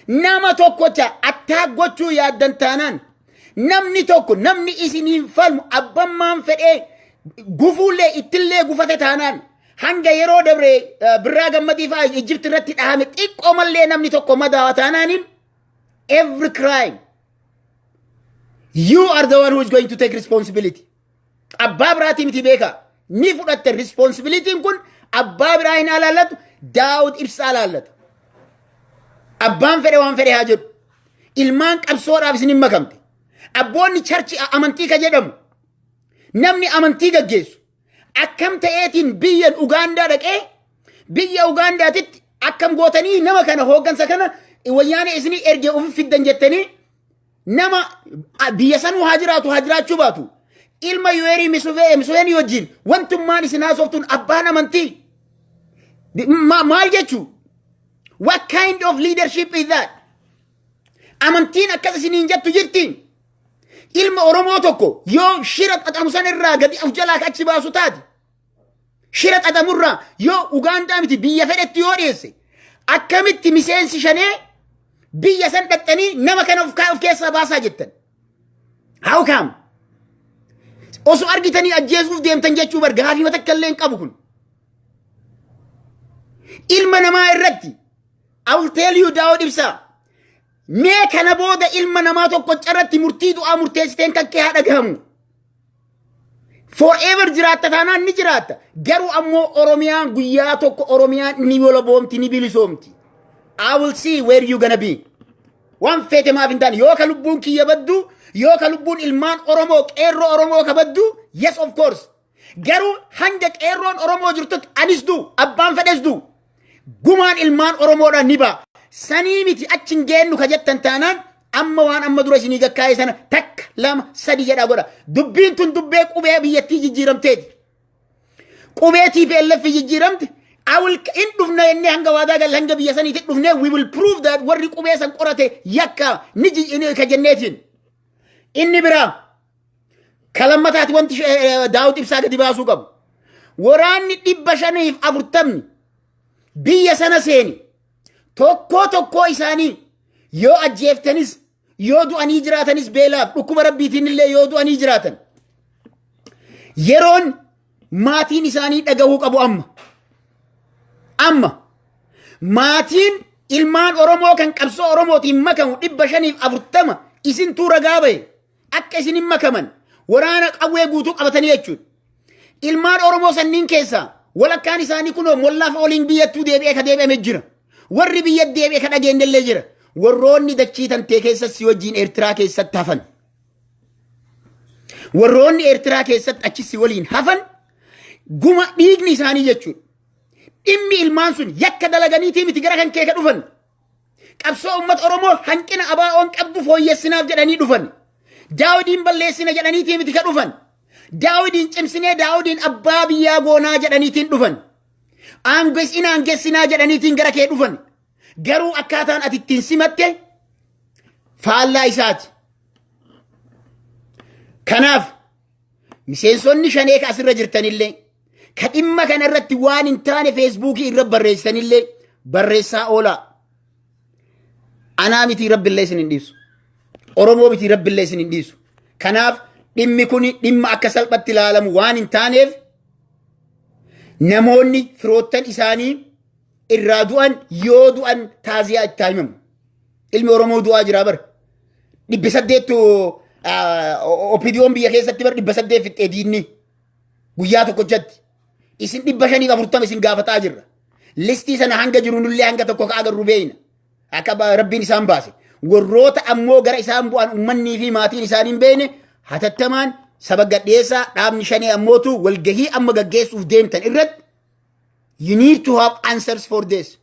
Nama tokkocha attaa gochuu yaaddan taanaan, namni tokko, namni isiniin falmu, abbammaan fedhee gufuullee ittillee gufate taanaan, hanga yeroo dabre Birraa Gammadii fa'aa Ijipti irratti dhahame xiqqoo mallee namni tokko madaawa taanaaniin, every crime, you are the one who is going to take responsibility. Abbaa biraatii miti, beeka. Ni fudhatte. Responsibilityn kun abbaa biraa hin alaallatu, Daawud Ibsaa alaallata. Abbaan fedhe waan fedhe haa jedhu. Ilmaan qabsoodhaaf isin hin makamte. Abboonni church amantii ka jedhamu, namni amantii gaggeessu akkam ta'eetiin biyya Ugaandaa dhaqee, biyya Ugaandaatitti akkam gootanii nama kana, hooggansa kana wayyaanee isinii ergee ofi fiddan jettanii, nama biyya sanuu haa jiraatu haa jiraachuu baatu, ilma Yuweerii Museveni wajjin wantummaan isin haasoftuun, abbaan amantii maal jechuu? What kind of leadership is that? Amantiin akkas isiniin jettu jirti? Ilma Oromoo tokko yoo shira xaxamu san irraa gadi of jalaa achi baasu taate, shira xaxamurraa yoo Ugaandaa miti biyya fedhetti yoo dhiyeesse, akkamitti miseensi shanee biyya san dhaxxanii nama kana of keessaa baasaa jettan? How come? Osoo argitanii ajjeesuuf deemtan jechuu bar. Gaafii takka illee hin qabu kun. Ilma namaa irratti, I will tell you, Daawud Ibsaa. Mee kana booda ilma namaa tokko carratti murtii du'aa murteessiteen kan kee haa dhagahamu. Forever jiraatta taanaan ni jiraatta. Garuu ammoo Oromiyaan guyyaa tokko Oromiyaan ni walaboomti, ni bilisoomti. I will see where you gonna be. Waan feete maaf hin taane, yoo ka lubbuun kiyya baddu, yoo ka lubbuun ilmaan Oromoo, qeerroo Oromoo ka baddu, yes, of course. Garuu hanga qeerroon Oromoo jirtutti anis du, abbaan fedhes du, gumaan ilmaan Oromoodhaan ni ba'a. Sanii miti, achi hin geennu ka jettan taanaan, amma waan amma dura isinii gakkaa'e sana takka, lama, sadi jedhaa godha. Dubbiin tun dubbee qubee biyyattii jijjiiramteeti. Qubee TPLF jijjiiramte. I will in dhufna jennee hanga waadaa galle, hanga biyya saniitti dhufnee, we will prove that warri qubee san qorate yakka ni ka jenneetiin. Inni biraa kalammataati wanti Daawud Ibsaa gadi baasuu qabu. Waraanni 540ni biyya sana seeni, tokkoo tokkoo isaanii yoo ajjeeftanis, yoo du'anii jiraatanis, beelaaf dhukkuba rabbiitiin illee yoo du'anii jiraatan, yeroon maatiin isaanii dhagahuu qabu amma. Amma maatiin ilmaan Oromoo kan qabsoo Oromootiin makamu 540 isintuu ragaa bahe akka isin hin makaman, waraana qawwee guutuu qabatanii jechuudha. Ilmaan Oromoo sanniin keessaa walakkaan isaanii kunoo mollaaf oliin biyyattuu deebi'ee ka deebi'ame jira. Warri biyya deebi'ee ka dhageenyellee jira. Warroonni dachii tantee keessatti si wajjin Eertiraa keessatti hafan. Warroonni Eertiraa keessatti achi si waliin hafan, guma dhiigni isaanii jechuudha. Dhimmi ilmaan sun yakka dalaganiitii miti gara kan kee ka dhufan. Qabsoo uummata Oromoo hanqina abaa'oon qabdu fooyyessinaaf jedhanii dhufan. Daawidiin balleessina jedhaniitii miti ka dhufan. Daawidiin cimsinee Daawidiin abbaa biyyaa goonaa jedhaniitiin dhufan. Aangessinaa aangessinaa jedhaniitiin gara kee dhufan. Garuu akkaataan ati ittiin simatte faallaa isaati. Kanaaf miseensonni shanee ka asirra jirtanillee, ka dhimma kana irratti waan hin taane Facebookii irra barreessitanillee barreessaa oolaa. Anaa miti, rabbillee isin hin dhiisu. Oromoo miti, rabbillee isin hin dhiisu. Kanaaf dhimmi kun dhimma akka salphatti ilaalamu waan hin taaneef, namoonni firoottan isaanii irraa du'an yoo du'an taaziyaa itti himamu. Ilmi Oromoo du'aa jira bara. 800tu OPDOn biyya keessatti bara 800 fixxee diinni guyyaa tokkochatti. Isin 540 isin gaafataa jirra. Listii sana hanga jiru nullee hanga tokko ka agarru beeyna. Akka rabbiin isaan baase. Warroota ammoo gara isaan bu'an ummannii fi maatiin isaanii hin beekne, hatattamaan saba gadheessaa. Dhaabni shanee ammootu walgahii amma gaggeessuuf deemtan irratti you need to have answers for this.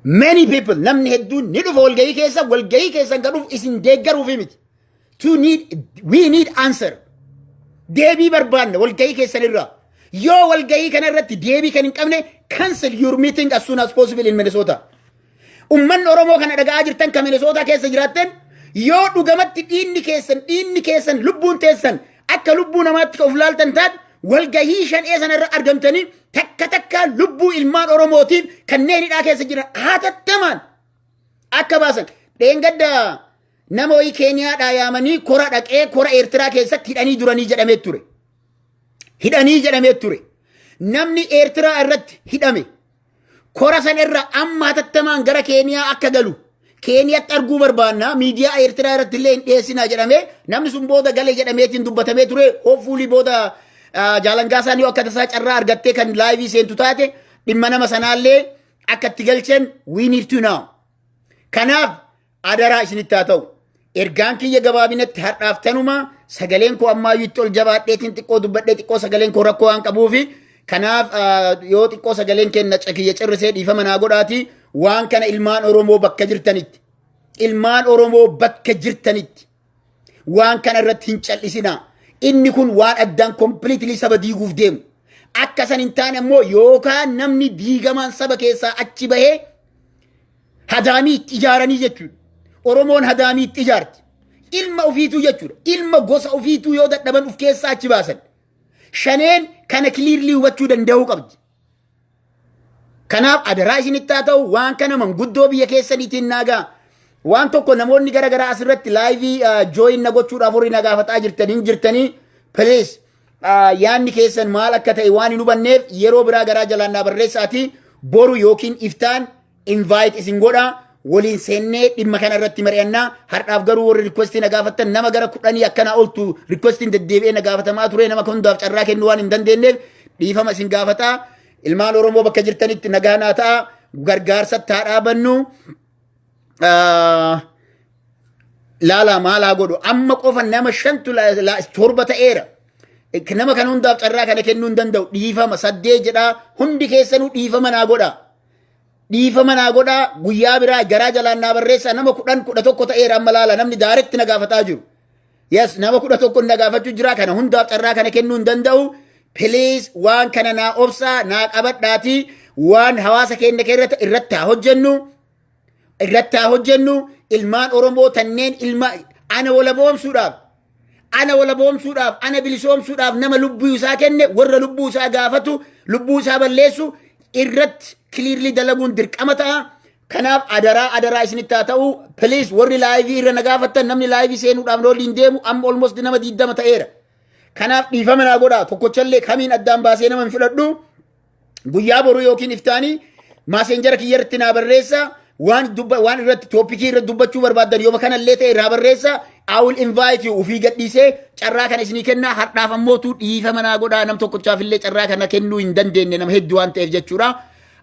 Many people, namni hedduun ni dhufa walgahii keessa. Walgahii keessan kan dhufu isin deeggaruufi miti. To need, we need answer. Deebii barbaanna walgahii keessan irraa. Yoo walgahii kana irratti deebii kan hin qabne, cancel your meeting as soon as possible in Minnesota. Ummanni Oromoo kana dhaga'aa jirtan kan Minnesota keessa jiraattan, yoo dhugamatti dhiinni keessan lubbuun teessan akka lubbuu namaatti of laaltan taate, walgahii shan'ee sana irra argamtanii takka takka lubbuu ilmaan Oromootiif kanneen hidhaa keessa jiran hatattamaan akka baasan. Dheengadda nama wayii Keeniyaadhaa yaamanii kora dhaqee kora Eertiraa keessatti hidhanii duranii jedhamee ture. Hidhanii jedhamee ture. Namni Eertiraa irratti hidhame kora san irra amma hatattamaan gara Keeniyaa akka galu, Keeniyaatti arguu barbaanna, miidiyaa Eertiraa irratti illee hin dhiyeessinaa jedhamee, namni sun booda gale jedhameetiin dubbatamee ture. Hopefully booda jaalangaasaan yoo akka tasaa carraa argattee kan live seentu taate, dhimma nama sanaallee akka itti galchan we need to know. Kanaaf adaraa isinitti haa ta'u. Ergaan kiyya gabaabinatti har'aaf tanuma. Sagaleen koo ammaayyuu itti ol jabaadheetiin xiqqoo dubbadhee xiqqoo sagaleen koo rakkoo waan qabuufi, kanaaf yoo xiqqoo sagaleen kenna kiyya cirrisee dhiifama naa godhaati. Waan kana ilmaan Oromoo bakka jirtanitti, ilmaan Oromoo bakka jirtanitti, waan kana irratti hin cal'isinaa. Inni kun waan addaan completely saba diiguuf deemu. Akka san hin taane ammoo yookaan namni diigamaan saba keessaa achi bahee hadaamii itti ijaaranii jechuudha. Oromoon hadaamii itti ijaarti. Ilma ofiituu jechuudha. Ilma gosa ofiituu yoo dadhaban uf keessaa achi baasan. Shaneen kana clearly hubachuu danda'uu qabdi. Kanaaf adaraa isinitti haa ta'u, waan kana manguddoo biyya keessaniitiin naagaa. Waan tokko namoonni gara garaa asirratti live join na gochuudhaaf horii na gaafataa jirtanii jirtanii, please, yaadni keessan maal akka ta'e waan hin hubanneef yeroo biraa garaa jalaan naa barreessaati, boru yookiin iftaan invite isin godha, waliin seennee dhimma kana irratti mari'annaa. Har'aaf garuu warri request na gaafattan nama gara 10 akkanaa oltu requestiin deddeebi'ee na gaafatamaa ture. Nama hundaaf carraa kennuu waan hin dandeenyeef dhiifama isin gaafataa. Ilmaan Oromoo bakka jirtanitti nagaa naa ta'a, gargaarsatti haa dhaabannu. Laala maalaa godhu, amma qofa nama shantu torba ta'eera. Nama kana hundaaf carraa kana kennuu hin danda'u. Dhiifama, saddeet jedhaa, hundi keessanuu dhiifama naa godha. Dhiifama naa godhaa, guyyaa biraa garaa jalaan naa barreessaa. Nama 10 11 ta'eera amma, laala, namni direct na gaafataa jiru. Yes, nama 11 na gaafachuu jira, kana hundaaf carraa kana kennuu hin danda'u. Please, waan kana naa obsaa, naa qabadhaatii waan hawaasa keenya irratti haa hojjennu. Irratti haa hojjennu. Ilmaan Oromoo tanneen ilma ana walaboomsuudhaaf, ana bilisoomsuudhaaf nama lubbuu isaa kenne, warra lubbuu isaa gaafatu, lubbuu isaa balleessu irratti clearly dalaguun dirqama ta'a. Kanaaf adaraa adaraa isinitti haa ta'u, please, warri live irra na gaafattan, namni live seenuudhaaf waliin deemu amma almost nama 20 ta'eera. Kanaaf dhiifama naa godhaa, tokkochallee kamiin addaan baasee nama hin fudhadhu. Guyyaa boruu yookiin iftaanii Messenger kiyya irratti naa barreessa. Waan dubba waan irratti topic irratti dubbachuu barbaaddan yoo kanallee ta'e irraa barreessa. I will invite you, ufii gadhiisee carraa kana isinii kennaa. Har'aaf ammootu dhiifama naa godhaa, nam tokkochaaf illee carraa kana kennuu hin dandeenye, nama hedduu waan ta'eef jechuudha.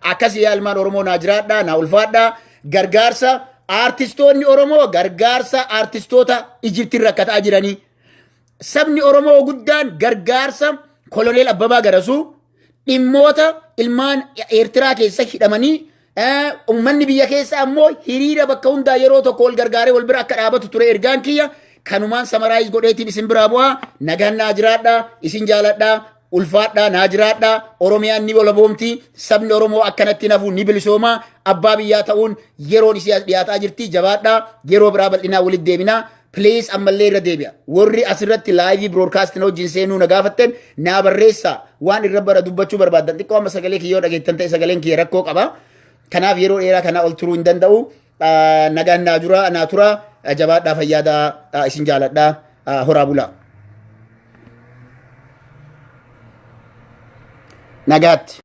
Akkasii yaa ilmaan Oromoo, naa jiraadhaa, naa ulfaadhaa. Gargaarsa aartistoonni Oromoo, gargaarsa aartistoota Ijiptiin rakkataa jiranii. Sabni Oromoo guddaan gargaarsa Koloneel Abbabaa Garasuu, dhimmoota ilmaan Eertiraa keessa hidhamanii, uummanni biyya keessa ammoo hiriira bakka hundaa yeroo tokko wal gargaaree wal bira akka dhaabatu ture ergaan kiyya. Kanumaan summarize godheetiin isin biraa bu'aa. Nagaan naa jiraadhaa, isin jaaladhaa, ulfaadhaa, naa jiraadhaa. Oromiyaan ni walaboomti, sabni Oromoo akkanatti nafu ni bilisooma, abbaa biyyaa ta'uun yeroon isii as dhiyaataa jirti. Jabaadhaa, yeroo biraa bal'inaa walitti deebinaa. Please, ammallee irra deebi'a. Warri asirratti live broadcast na wajjin seenuu na gaafattan, naa barreessaa waan irra bara dubbachuu barbaaddan. Xiqqoo amma sagalee kiyyoo dhageettan ta'e, sagaleen kiyya rakkoo qaba. Kanaaf yeroo dheeraa kanaa ol turuu hin danda'u. Nagaan naa jura, naa tura. Jabaadhaa, fayyaadaa, isin jaaladhaa, horaa bulaa. Nagaatti.